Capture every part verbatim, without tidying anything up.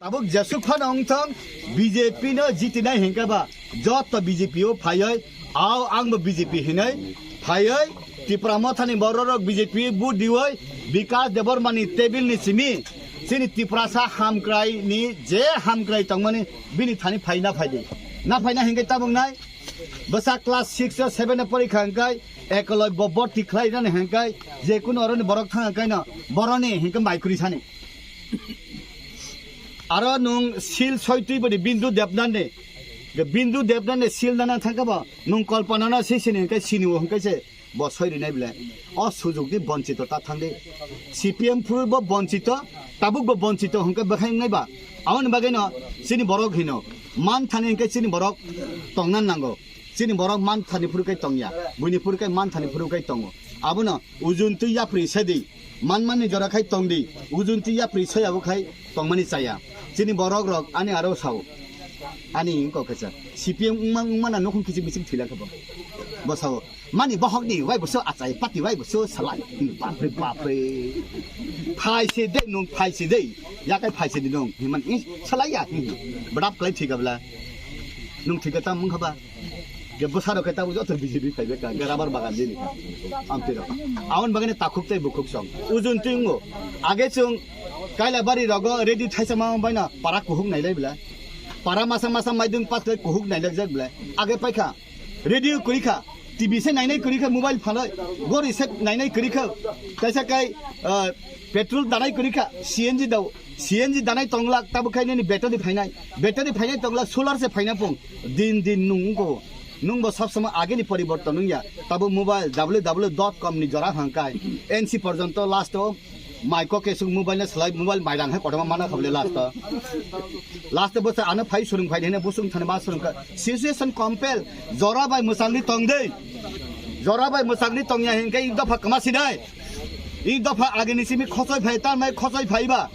Tabuk jesuk phano wngthong, B J P no jitinai hinkhe ba, joto B J P o phaioi, ao angbo B J P hinoi phaioi, Tipra Mothani bororok B J P vote dioi, Bikash Debbarmani table ni simi, chini Tiprasa hamkrai ni je hamkrai tongmani bini thani phai na phaidi. Na phaina hinkhe tabuk nai, bwsa class six o seven o porikha hinkhe, ekoloi bo borti khlai nani hinkhe, je kuno oroni borok thang hinkhe no, boroni hinkhe mai kwrwi sani. Aro nwng sil soi twi boni Bindu Debnani. Ge Bindu Debnani sil nana thangkhe bo nwng Kalpana no se sini hwnkhe sini o hwnkhe se bo soi rinai bwle. O sujok di bonchito ta thangdi. C P M phuru bo bonchito, tabuk bo bonchito hwnkhe bwkhai wngnai ba. Aboni bagwi no chini borok hino man thani hwnkhe chini borok tongna nango. Chini borok man thani phuru kai tongya, buini phuru kai man thani phuru kai tongo. Abono ujun twi yapri sedi, man mani jora khai tongdi, ujun twi yapri soyabo khai tongmani chaya. Chini borok rok ani aro sao, ani wngkok khe cha, C P M wngma wngmana nukhung kiching kiching thwilak khe bo, bo sao, mani bohok ni wai bo so achai, pati wai bo so salai, bapre bapre, phai se de nung, phai se de, yakai phai se de nung, himan, ih, salai ya, ih, badap klai thika bla, nung thika tam wngkha ba. Je bwsarok khe tabuk joto B J P phaibai ka, je rubber bagan dini ka. Amtwi rok. Aon bagani takhuk tei bukhuk song. Ujun twi wngo. Age chwng Kailabari rogo ready thaisa ma baina para kuhuk nailai bla. Para masa masa maidung pas lai kuhuk nailai jak bla. Age paikha. Radio kwrwi kha. T V se nainai kwrwi kha, mobile phalai. Gori se nainai kwrwi kha. Kaisa kai, ah, petrol danai kwrwi kha. C N G dao. C N G danai tonglak, tabuk khai nini battery phainai. Battery phainai tonglak, solar se phaina pung. Din din nung wngko. Nung bo sob somoi ageni poriborton wngya. Tabuk mobile W W W dot com ni jora hangkai. N C porjonto last o mai kok kesung mobile na slai mobile mai rang hai kotorma mana khabole last o. Last o bwsa ano phai surung phai hene busung thani ma surung kha. Situation compel. Jora bai mwsangni tong dei. Jora bai mwsangni tongya hingke i dopha kama sinai. I dopha ageni simi khosoi phai, tar mai khosoi phai ba.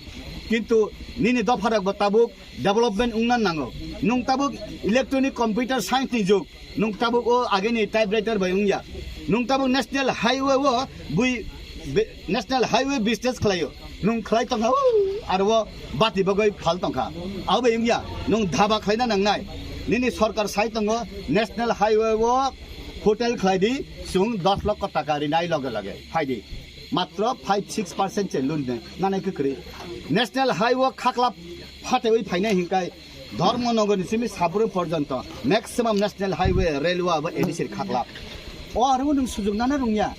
Kintu nini dopha rok bo tabuk development wngna nango. Nung tabuk electronic computer science ni jug. Nung tabuk o ageni typewriter bai wngya. Nung tabuk national highway o bui be-, national highway business khlaio. Nung khlai tongkha o aro o bati bagoi phal tongkha. Abo bai wngya. Nung dhaba khlaina nangnai. Nini sorkar sai tongo national highway o hotel khlai di, chwng dos lokho taka rinai loge loge. Phai di. Matro five six percent se lun ne nanai kwkrwi. National highway khaklap phatewi phainai hinkai Dharmanagar ni simi Sabro porjonto maximum national highway, railway abo A D C khaklap. O aro nwng sujug nana rungya.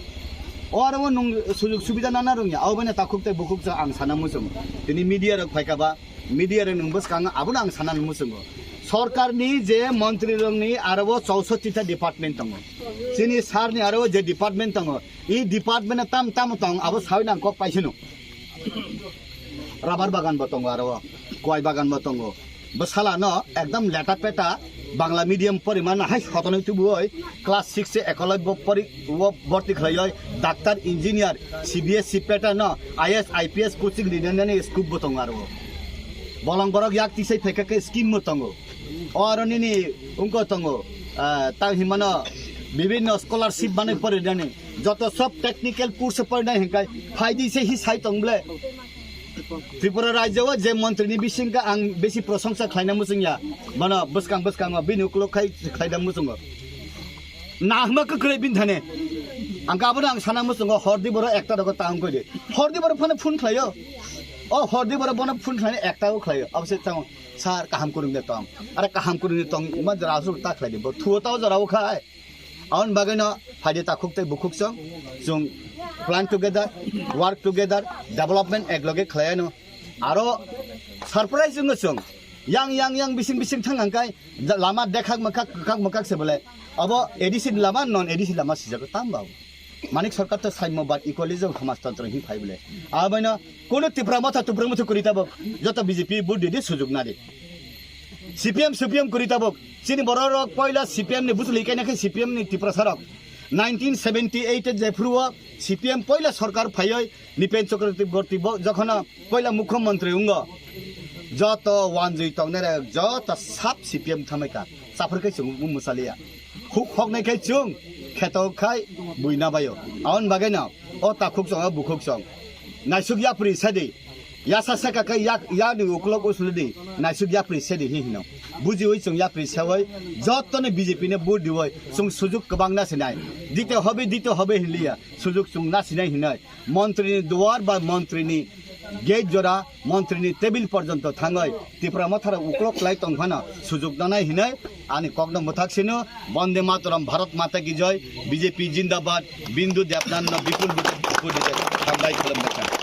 O aro nwng sujug subida nana rungya. Abo bana takhuk tei bukhuk sa ang sana muchung. Tini media rok phaikaba. Media rok nwng bwskango abono ang sana muchungo. Sorkar ni je montri rok ni aro o chousotti ta department tongo. Chini sir ni aro o je department tongo. I department tam tam tong abo sawi nang kok paisino. Rubber bagan bo tongo aro o. Kwai bagan bo tongo. Bwsala no ekdam leta peta Bangla medium porimana hai sotonoi tubuoi class six se ekoloi bo pori wo borti khlaioi doctor engineer C B S E pattern no I S I P S coaching rinani scope bo tongo aro. Bolong borok yak tisai phaikha khe scheme bo tongo. O aro nini wngko tongo, ah, tang himano bibinno scholarship manwi porinani joto sob technical course porinai hinkai phaidi se hi sai tong ble. Tripura rajyo o je montri ni bisingka ang besi prosongsa khlaina muchungya. Bono bwskang bwskango bini ukulok khai khlaida muchungo. Nahma kwkrwi bini thane. Ang abono ang sana muchungo hordi boro ekta rogo tang koi de. Hordi boro phano phone khlaio. O hordi boro bono phone khlaina ekta o khlaio. Abo se tang sir kaham kurung de tong. Are kaham kurung de tong ma jora asuk ta khlai de. Bo thuo tao jora o khai. Aon bagwi no phaidi takhuk tei bukhuk song, chwng plan together, work together, development ekloge khlai ano. Aro surprise wngno chwng yang yang yang bising bising thang hangkai lama dekhak mwkhak kwkhak mwkhak se bole. Abo A D C ni lama non A D C lama sijago tam ba. Manik Sarkar to saimmo bad equalism samajtantro hi phai bole. Abaino kono Tipra Motha Tipra Motha kuri tabok joto B J P vote didi sujug nadi. C P M, C P M kuri tabok. Chini borok rok poila C P M ni butuli kaina khe C P M ni Tiprasa rok. Nineteen seventy eight e jephuru o C P M poila sorkar phaioi Nipen Chakraborty bo jokhono poila mukhyamantri wngo. Joto wanjwi tongnai rok joto sab C P M thamai ka. Saphar khe chwng mwsaliya. Huk hoknai khai chwng kheto khai buina baio. Aon bagwi no o takhuk chwng o bukhuk chwng. Naisuk yapri sadi. Yasa seka khe yak, yakni uklok usludi naisuk yapri sedi hi hino. Bujiwi chwng yapri sewoi jottoni B J P ni vote diwoi chwng sujuk kwbang nasinai. Dite hobe, dite hobe hinliya, sujuk chwng nasinai hinoi. Montri ni duar ba montri ni gate jora, montri ni table porjonto thangoi Tipra Mothara uklok lai tongphano sujuk nanai hinoi ani kokno mwthak sino. Bonde Mataram, Bharat Mata Ki Jai, B J P Jindabad, Bindu Debnanno bipul vote, vote diye. Hambai khulumbai.